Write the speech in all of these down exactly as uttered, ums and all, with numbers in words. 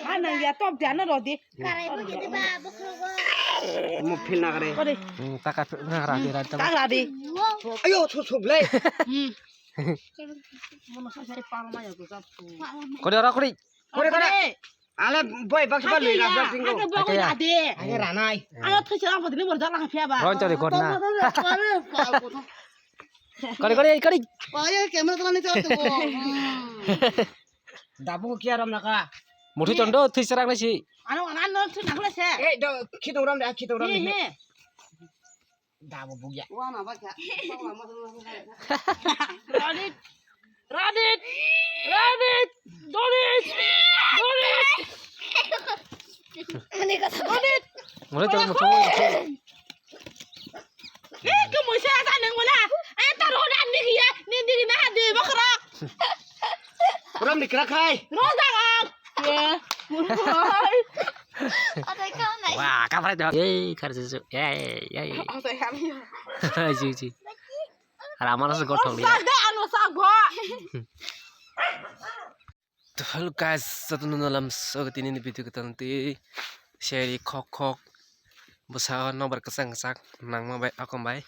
Anang ya top dia na rodi. Karai bo gidi ba, bokhrogo. Mo phil na kare. Kore. Hmm, taka phil na kare, radi, radi. Tak radi. Ayo, thuk, thuk, le. Hmm. Kore, ora, kore. Kore, kore. Ale boy, bak, bak, le, rasa, tingo. Ake boy, ake ya. Ade. Ake ranai. Ano thoi chara bodini mor jala hapya ba. Ron chori kor na. Kore, kore, kore. Ayo, camera tala ni chara tu. Dabu kia ram naka. Muthi tondo, thwi serak nai si. Ano, ano, ano, thwi nakle se. Eh, do, khitong ram de, khitong ram de. He, he. Dabu bugya. Wana ba kya. Radit, Radit, Radit, Dorit, Dorit. Muthi tondo, muthi. Eh, kemui se asa neng wala. Eh, taro dan ni ya, ni di na di bakra. Ram ni kra khai. Roda ang. Ya. Wah, kabar itu. Yey, kar susu. Yey, yey. Ji, ji. Ramana se gotong dia. Sada anu sago. To hello guys, jotono lamsok tini ni video kwtal twi seri khok khok bwsa o nobar kwchang kwchak nangma bai akom bai.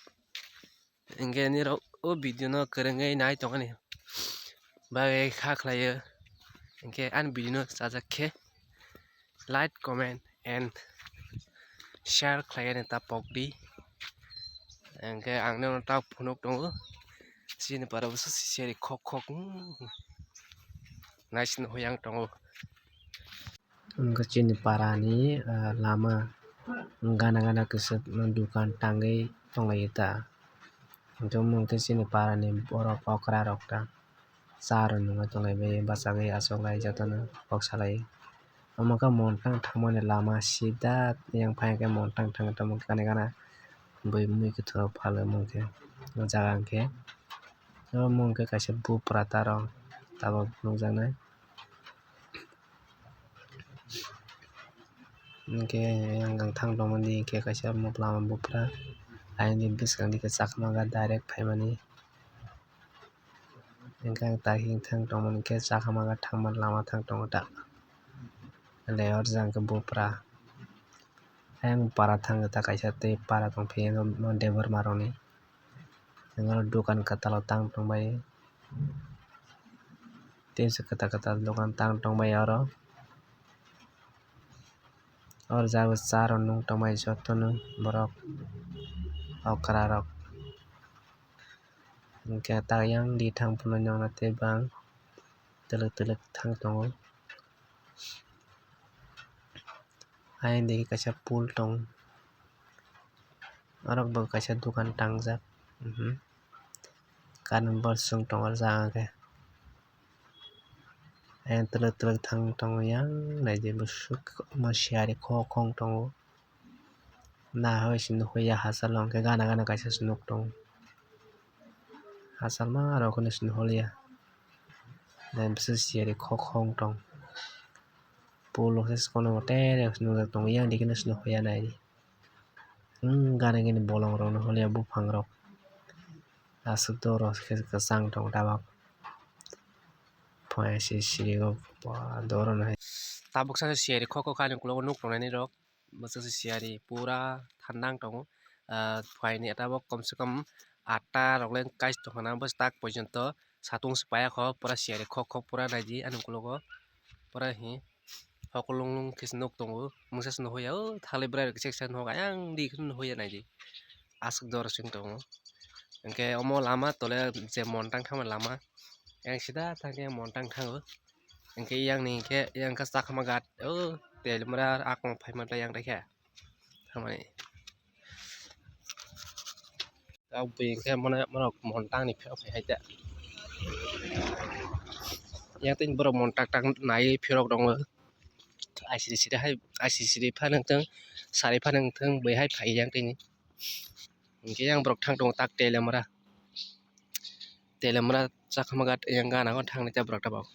Hinkhe nirok o video no kwrwngwi nai tongani bagwi kha khlaio. Hinkhe ani video no chajak khe like, comment and share khlaina ta pokdi. Hinkhe ang nini ta phunuk tongo. Chini para bwsa seri khok khok, hmm, naising hoyang tongo. Wngkha chini para ni, ah, lama gana gana kisa dukan tangwi tonglaio ta. Hinkhe omo hinkhe chini para ni borok okra rok ta. Cha rw nungwi tonglai bai bachagwi achuk lai jotono kok salai. Omo khe Montang thangmani lama sida yang phai khe Montang thangwi tongma gana gana bui mui kwthwrok phalwi mungkhe o jaga hinkhe omo hinkhe kaisa bupra ta rw tabuk nukjaknai. Hinkhe yang thang tongmani hinkhe kaisa lama bupra ayang ni bwskang dikhe chakma ga direct phaimani. Hinkhe ang tai hing thang tongmani khe chakma ga thangmani lama thang tongo ta. Le or jang khe bupra. Ayang para thang ta kaisa tei para tong phiya no Debbarma rokni. Ang oro dukan kwtal o tang tongbai. Tei se kwtal kwtal dukan tang tongbai oro. Or jaga cha rok nung tongbai jotono borok okra rok. Hinkhe ta yang di thang phano nokna tei bang twlwk twlwk thang tongo. Ayang digi kaisa pool tong. Oro bo kaisa dukan tangjak. Mhm. Current bo chwng tongo jaga khe. Ayang twlwk twlwk thang tongo yang naidi bwswk omo siyari khok khong tongo. Nahoi se nuhya hachalo hwnkhe gana gana kaisa se nuk tongo. Hachal ma rok hinwi se nuhliya. Nai bwswk siyari khok khong tong. Pulo khe kono tere nukjak tongo yang dikhe no se nuhya naidi. Hmm, gana gini bolong rok nuhliya buphang rok. Aswk doro khe kwchang tongo tabuk. Phaiyasi sirigo ba doro no hai. Tabuk sa siyari khok khok ani ukulukgo nuk tongnai rok. Bwswk se siyari pura thanda wng tongo. Ah, phaini tabuk kom se kom atta rok le kai tongkha na bwswk tak porjonto satung se paiya kho pura siyari khok khok pura naidi ani ukulukgo pura hi hokolong long khe se nuk tongo mungsa se nuhya o thali bwrwi rok kisa kisa nuhuk ayang di khe nuhya naidi aswk doro se wng tongo. Hinkhe omo lama tole je Montang thangmani lama yang sida thangkhe Montang thango. Hinkhe yang ni hinkhe yang khe chakma ghat o Telimra akung phaima tei yang daikhe thangmani. Tabuk bui hinkhe mane borok Montang ni phiyok phai hai da. Yang tei borok Montang tang nai phiyok tongo. Aisiri siri hai aisiri siri phano wngthang sari phano wngthang bui hai phai yang tini. Hinkhe yang borok thang tongo tak Telimra. Telimra chakma ghat yang gana o thangni tei borok tabok.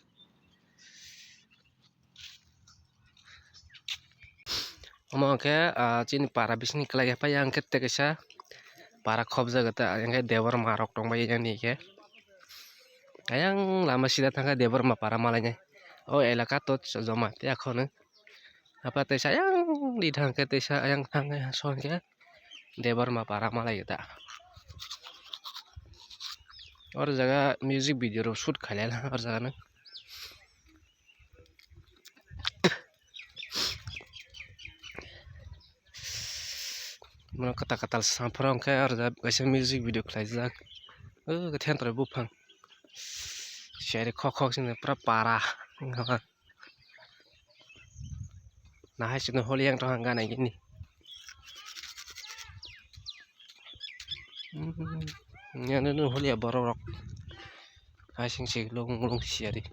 Omo hwnkhe, ah, chini para bisingni kwlai ya phai yang khe tei kaisa para khobjak ta yang khe Debbarma rok tongbai yang ni khe. Ayang lama sida thangkha Debbarma para malainai. O elaka to joma te akhone. Apa teisa yang di thang ke teisa yang thang ke son ke Debbarma para malai ta. Or jaga music video ro shoot khailai or jaga na. Mano kwtal kwtal samphra hwnkhe aro kaisa music video khlaijak. O khe thentra buphang. Seri khok khok sini pura para. Nahai sini holi yang tong gana gini. Yang ini holi ya borok rok. Hai sing sing lung lung siari.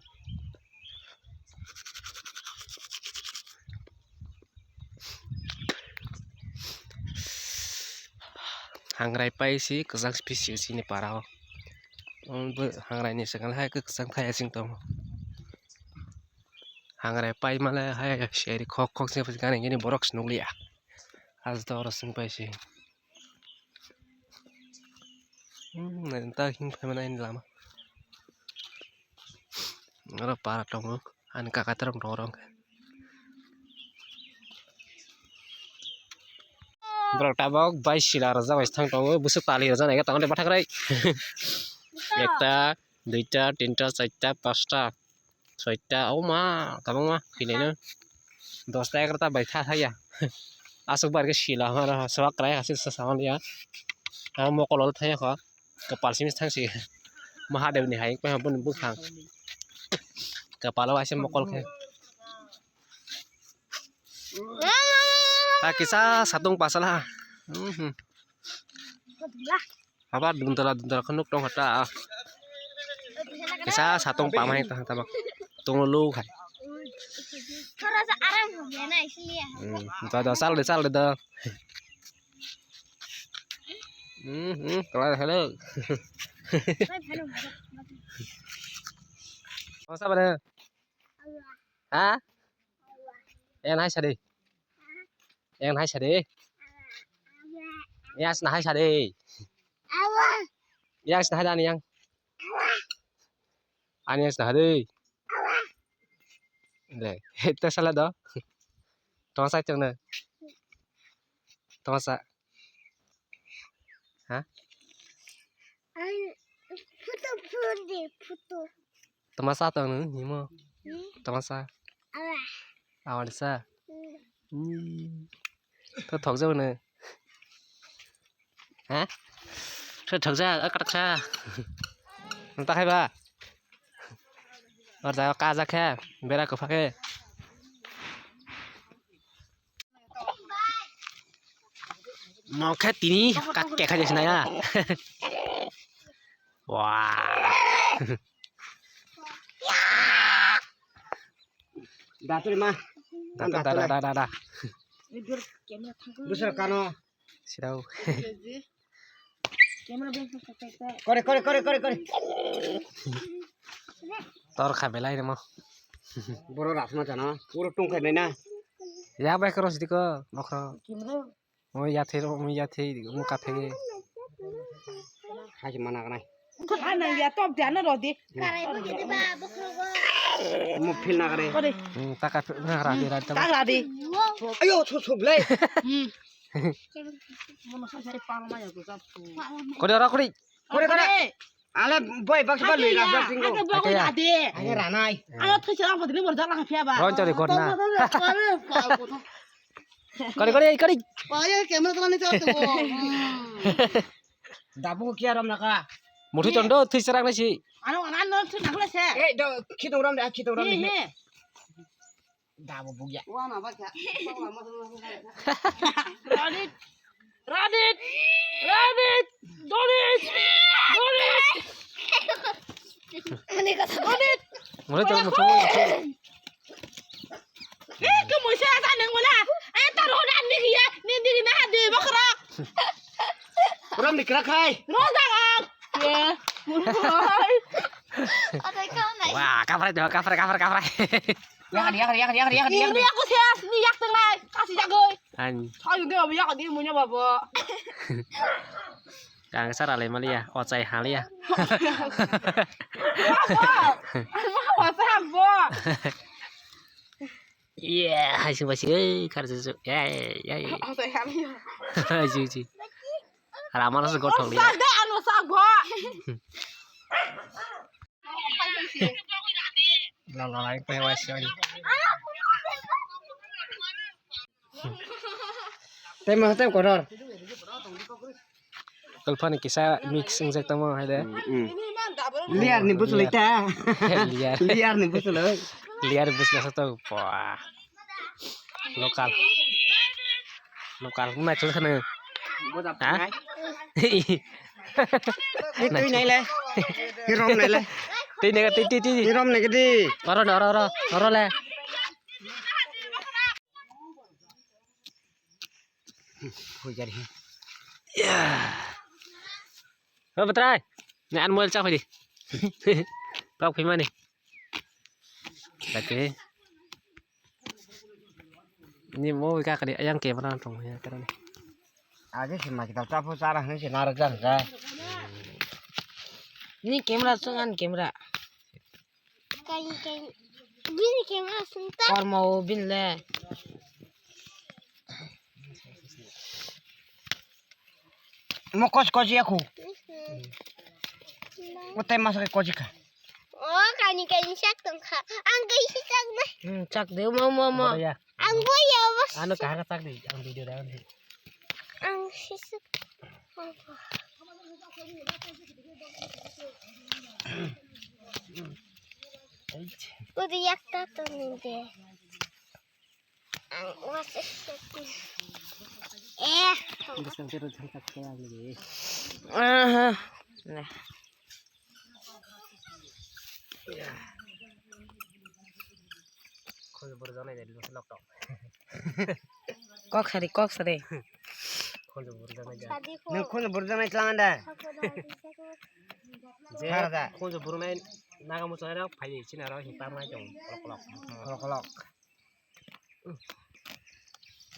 Hangrai pai si kwchang pisi sini para o. Hangrai ni swkang hai kwchang phai asing tongo. Hangrai pai male hai seri khok khok se gana gini borok se nukliya. Ajo to oro sing pai si. Hmm, nai ta hing phai mani lama. Oro para tongo. Ani kaka terong tongo oro hwnkhe. Borok tabok bai sila rwjak bai thang tongo. Bwswk tali rwjak nai khe tongo de bathakrai. Ekta, duita, tinta, charta, pasta. Soita, o ma, tabangma, khilaino. Dosta egarota bai tha thaya. Aswk bar khe sila hwnba swbak kwlai aswk sa sa manya. Ang mokol olo thaya kho. Kwpal simi thang si. Mahadev ni hai khe boni bwkhang. Kwpalo waisa mokol khe. Ta kisa satung pasala. Mhm. Haba dundala dundala khe nuk tong kha ta. Kisa satung pamai tong kha ta bak. Tongo lu khai. थोड़ा सा आराम हो गया ना, इसलिए हम Hmm, da da sal de sal de da. Hmm, hmm, kala hello. Masa bana? Ha? Yang hai sadi. Yang hai sadi. Yang sna hai sadi. Yang sna hai dani yang. Ani sna hai dei. Le, heta sala do. Toma sa chang na. Toma sa. Ha? Ai, photo, photo de, photo. Toma sa tong nung himo. Hmm? Toma sa. Awa. Awa sa. Hmm. Hmm. To thok jabo no. Ha? To thok ja, a katak sa. Nta khai ba. Or ja ka ja khe, bera ko phake. Mokhe tini kak kekha jesna ya. Wah. Datur ma. Datur, datur, datur, datur. Busur kano. Sirau. Kore, kore, kore, kore, kore. Tor kha belai remo. Boro rasma jana. Puro tong khai na. Ya bai kros diko nokro. Omo yathai rok, omo yathai, omo kathai. Hai mana kanai. Ana ya top de, ana rodi. Omo feel na kare. Kore. Hmm, taka na kara de, radi taka. Taka radi. Ayo, thuk thuk le. Hmm. Kore ora kore. Kore kore. Ale boy bak bak le rajak tingko. Ake boy ade. Ake ranai. Alo thisa apa dini borja lang phia ba. Ron chori kor na. Kore kore kore. Ayo camera tala ni chor tu. Dabu kia rom naka. Muthi tondo thisa rang nasi. Ano ano thisa nang le se. Eh do khidung rom de khidung rom de. Dabu bugya. Wana ba kya. Radit. Radit. Radit. Donit. Donit. Donit. Mane to mucho. Eh, kamu saya sana ngula. Eh, taruh dan ni ya. Ni ni na di bakra. Ram dikra khai. Ro da. Ya. Wah, kaprai do, kaprai, kaprai, kaprai. Yakar, yakar, yakar, yakar, yakar, yakar. Ini aku sias, ini yak tengai, kasih jagoi. Ani. Ayo dia yak dia punya baba. Ang sa ralai maliya, ochai haliya. Iya, hai sing basi, ei, kar susu, ei, ei. Ji, ji. Ramana se gothok liya. Sa de anu sa go. La, la, la, pe wa si. Tei ma tei kotor. Kalphani kisa mix wngjak tamo hai de. Layer ni busulai ta. Layer. Layer ni busulai. Layer busulai sa to. Wah. Local. Local. Nai chul khana. Ha? Ni tui nai le. Ni rom nai le. Tui nai, tui, tui, tui. Ni rom nai ke di. Oro, oro, oro. Oro le. Hujar hi. Ya. O batrai. Ni an mobile chak phai di. Kok phai mani. Kati. Ni mobile ka kadi ayang camera tong ya kadi. Age si ma kita tapo chara hne si nara jan ja. Ni camera chung an camera. Kain, kain. Bini khe ma sung ta. Kormo o bin le. Mo kos kos ya khu. Mhm. O tai masa ke kos ka. O kani kani sak tong kha. Ang kai si sak na. Hmm, sak de mo mo mo. Ang bo ya bas. Ano kaha ka sak de. Ang video da ang. Ang sisuk. Uri yakta to ninde. Ang wasisuk. Eh. Aha. Nah. Khunju burjaknai de lok tok. Kok sari, kok sari. Khunju burjaknai de. Nung khunju burjaknai tlang da. Je khara da. Khunju burjaknai naga muchunai rok phai chini aro hi pamnai tong kolok kolok. Kolok kolok.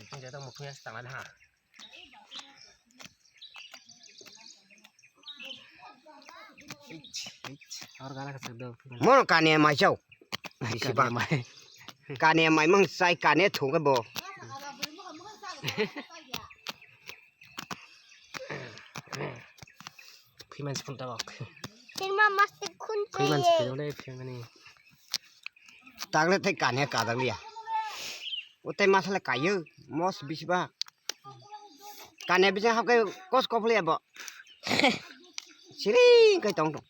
Mukhung jatang mukhung ya tangla ha. Mono kane mai chau. Kane mai. Kane mai mang sai kane thung bo. Phiman sipun tabak. Sirma masti khun. Phiman sipun le phimani. Tagle tei kane kadang liya. O tei masala kayo mos bisi ba. Kane bisa hapkai kos kop liya bo. Siri kai tong tong.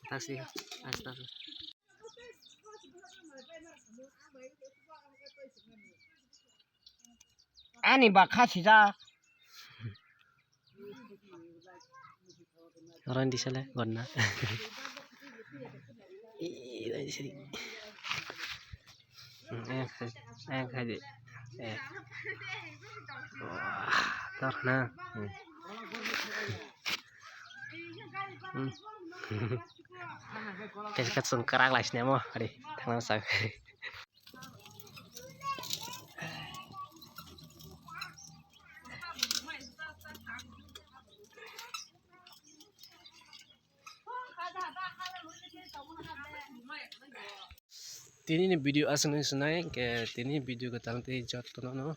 Tasi, tasi, tasi. Ani bakha sijak. Orang di sana gonna. Ih, orang di sini. Hmm, eh, eh, eh, eh. Wah, tor na. Hmm. Hmm. Kaisa kaisa chwng kwrak lai sini mo, ari, thangna sak. Tini ni video aswk nung sinai, hwnkhe tini video kwtal tei jotono no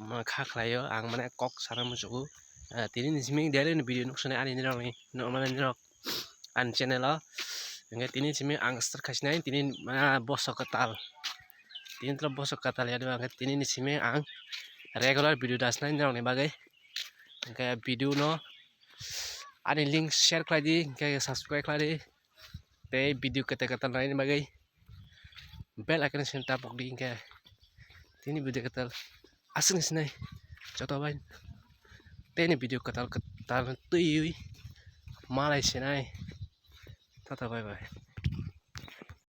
ma kha khlaio, ang mane kok sana muchungo. Ah, tini ni simi daily ni video nuk sinai ani nirok ni, nuk mane nirok ani channel o. Hwnkhe tini simi ang start khai sinai, tini, ah, boso kwtal. Tini tro boso kwtal ya, hwnkhe tini ni simi ang regular video da sinai nirok ni bagwi. Hwnkhe video no ani link share khlai di, hwnkhe subscribe khlai di. Tei video kwtal kwtal naini bagwi bell icon se tapok di, hwnkhe tini video kwtal aswk ni sinai joto bai tei ni video kwtal kwtal twiwi malai sinai. Tata bye bye.